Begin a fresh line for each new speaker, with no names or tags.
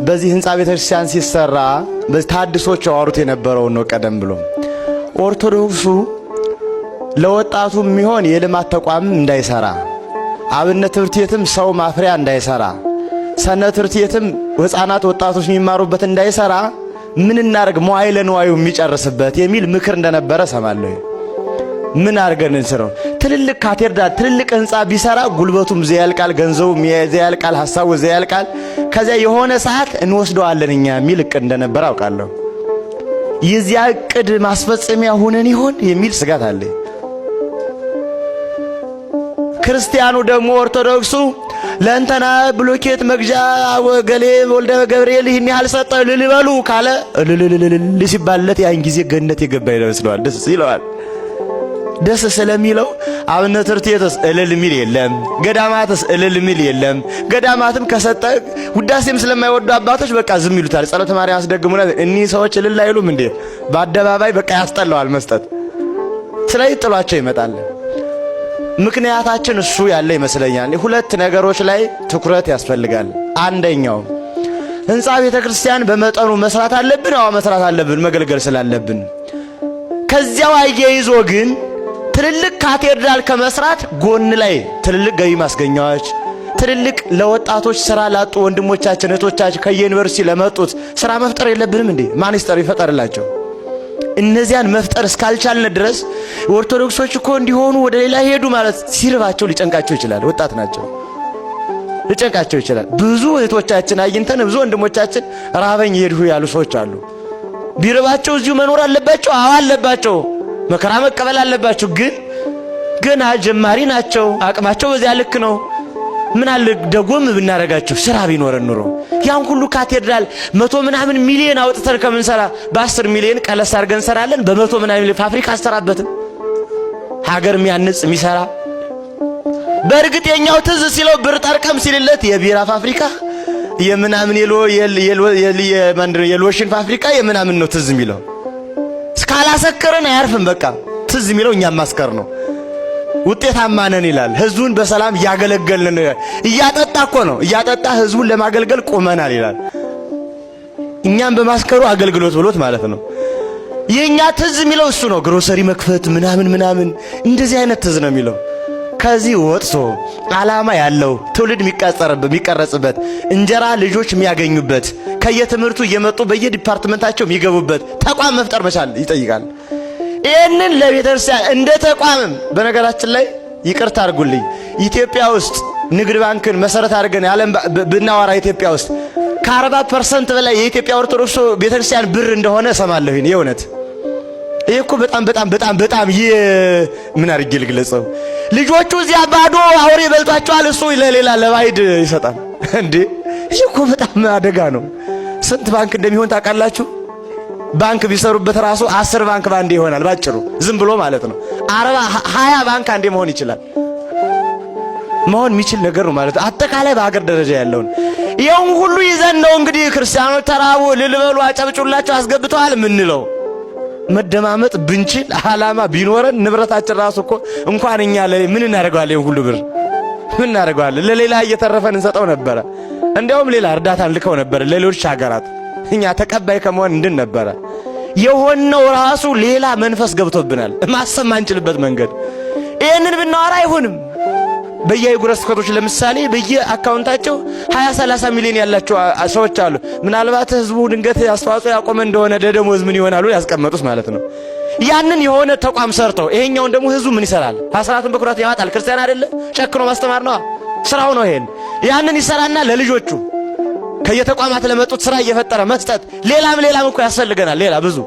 በዚህ ህንፃ ቤተክርስቲያን ሲሰራ ታድሶች ያወሩት የነበረውን ነው። ቀደም ብሎ ኦርቶዶክሱ ለወጣቱ የሚሆን የልማት ተቋም እንዳይሰራ፣ አብነት ትምህርት ቤትም ሰው ማፍሪያ እንዳይሰራ፣ ሰነት ትምህርት ቤትም ሕፃናት ወጣቶች የሚማሩበት እንዳይሰራ ምን እናርግ መዋዕለ ንዋዩ የሚጨርስበት የሚል ምክር እንደነበረ ሰማለሁ። ምን አድርገን እንስራው? ትልልቅ ካቴድራል ትልልቅ ህንፃ ቢሰራ ጉልበቱም እዚያ ያልቃል፣ ገንዘቡም እዚያ ያልቃል፣ ሀሳቡ እዚያ ያልቃል። ከዚያ የሆነ ሰዓት እንወስደዋለን እኛ የሚል እቅድ እንደነበረ አውቃለሁ። የዚያ እቅድ ማስፈጸሚያ ሆነን ይሆን የሚል ስጋት አለ። ክርስቲያኑ ደግሞ ኦርቶዶክሱ ለእንተና ብሎኬት መግዣ ወገሌ ወልደ ገብርኤል ይህን ያህል ሰጠ ልልበሉ ካለ እልልልልል ሲባልለት ያን ጊዜ ገነት የገባ ይመስለዋል፣ ደስ ይለዋል። ደስ ስለሚለው አብነት ትምህርት ቤትስ እልል ሚል የለም፣ ገዳማትስ እልል ሚል የለም። ገዳማትም ከሰጠ ውዳሴም ስለማይወዱ አባቶች በቃ ዝም ይሉታል። ጸሎተ ማርያም አስደግሙና እኒህ ሰዎች እልል አይሉም እንዴ? በአደባባይ በቃ ያስጠላዋል መስጠት። ስለዚህ ጥሏቸው ይመጣል። ምክንያታችን እሱ ያለ ይመስለኛል። ሁለት ነገሮች ላይ ትኩረት ያስፈልጋል። አንደኛው ህንፃ ቤተ ክርስቲያን በመጠኑ መስራት አለብን። አዎ መስራት አለብን፣ መገልገል ስላለብን። ከዚያው አያይዞ ግን ትልልቅ ካቴድራል ከመስራት ጎን ላይ ትልልቅ ገቢ ማስገኛዎች፣ ትልልቅ ለወጣቶች ስራ ላጡ ወንድሞቻችን እህቶቻችን ከየዩኒቨርሲቲ ለመጡት ስራ መፍጠር የለብንም እንዴ? ማን ይስጠር ይፈጠርላቸው? እነዚያን መፍጠር እስካልቻልን ድረስ ኦርቶዶክሶች እኮ እንዲሆኑ ወደ ሌላ ሄዱ ማለት ሲርባቸው ሊጨንቃቸው ይችላል። ወጣት ናቸው፣ ሊጨንቃቸው ይችላል። ብዙ እህቶቻችን አግኝተን ብዙ ወንድሞቻችን ራበኝ ሄድሁ ያሉ ሰዎች አሉ። ቢርባቸው እዚሁ መኖር አለባቸው። አዎ አለባቸው። መከራ መቀበል አለባቸው። ግን ገና ጀማሪ ናቸው። አቅማቸው በዚያ ልክ ነው። ምን አለ ደጎም ብናረጋቸው ስራ ቢኖረን ኑሮ ያን ሁሉ ካቴድራል 100 ምናምን ሚሊዮን አውጥተን ከምንሰራ በ10 ሚሊዮን ቀለስ አድርገን እንሰራለን። በ100 ምናምን ሚሊዮን ፋብሪካ አሰራበትም ሀገር የሚያንጽ የሚሰራ። በእርግጥ የኛው ትዝ ሲለው ብር ጠርቀም ሲልለት የቢራ ፋብሪካ የምናምን የሎሽን ፋብሪካ የምናምን ነው ትዝ የሚለው። እስካላሰከረን አያርፍም። በቃ ትዝ የሚለው እኛም ማስከር ነው። ውጤታማ ነን ይላል። ህዝቡን በሰላም እያገለገልን ነው ይላል። እያጠጣ እኮ ነው፣ እያጠጣ ህዝቡን ለማገልገል ቆመናል ይላል። እኛም በማስከሩ አገልግሎት ብሎት ማለት ነው። የኛ ትዝ የሚለው እሱ ነው። ግሮሰሪ መክፈት ምናምን ምናምን እንደዚህ አይነት ትዝ ነው የሚለው። ከዚህ ወጥቶ ዓላማ ያለው ትውልድ የሚቀረጽበት፣ እንጀራ ልጆች የሚያገኙበት፣ ከየትምህርቱ እየመጡ በየ department ኣቸው የሚገቡበት ተቋም መፍጠር መቻል ይጠይቃል። ይህንን ለቤተክርስቲያን እንደ ተቋምም በነገራችን ላይ ይቅርታ አድርጉልኝ፣ ኢትዮጵያ ውስጥ ንግድ ባንክን መሰረት አድርገን ያለም ብናወራ ኢትዮጵያ ውስጥ ከ40% በላይ የኢትዮጵያ ኦርቶዶክስ ቤተክርስቲያን ብር እንደሆነ እሰማለሁ። የእውነት ይህ እኮ በጣም በጣም በጣም በጣም ይህ ምን አድርጌ ልግለጸው? ልጆቹ እዚያ ባዶ አውሬ በልቷቸዋል፣ እሱ ለሌላ ለባዕድ ይሰጣል እንዴ! ይህ እኮ በጣም አደጋ ነው። ስንት ባንክ እንደሚሆን ታውቃላችሁ? ባንክ ቢሰሩበት ራሱ 10 ባንክ ባንዴ ይሆናል። ባጭሩ ዝም ብሎ ማለት ነው። 40 20 ባንክ አንዴ መሆን ይችላል። መሆን የሚችል ነገር ነው ማለት አጠቃላይ በሀገር ደረጃ ያለውን ይኸውን ሁሉ ይዘን ነው እንግዲህ ክርስቲያኖች ተራቡ ልልበሉ አጨብጩላቸው አስገብተዋል ምንለው። መደማመጥ ብንችል አላማ ቢኖረን ንብረታችን ራሱ እኮ እንኳን እኛ ምን እናደርገዋለን? ሁሉ ብር ምን እናደርገዋለን? ለሌላ እየተረፈን እንሰጠው ነበረ። እንዲያውም ሌላ እርዳታን ልከው ነበረ ለሌሎች ሀገራት። እኛ ተቀባይ ከመሆን እንድን ነበረ። የሆነው ራሱ ሌላ መንፈስ ገብቶብናል፣ ማሰብ ማንችልበት መንገድ። ይህንን ብናወራ አይሆንም። በየአህጉረ ስብከቶች ለምሳሌ በየአካውንታቸው 20 30 ሚሊዮን ያላቸው ሰዎች አሉ። ምናልባት ህዝቡ ድንገት አስተዋጽኦ ያቆመ እንደሆነ ለደሞዝ ምን ይሆናሉ ያስቀመጡት ማለት ነው። ያንን የሆነ ተቋም ሰርተው ይሄኛውን ደግሞ ህዝቡ ምን ይሰራል? አስራቱን በኩራት ያወጣል። ክርስቲያን አይደለ? ጨክኖ ማስተማር ነው ስራው ነው። ይሄን ያንን ይሰራና ለልጆቹ ከየተቋማት ለመጡት ስራ እየፈጠረ መስጠት። ሌላም ሌላም እኮ ያስፈልገናል። ሌላ ብዙ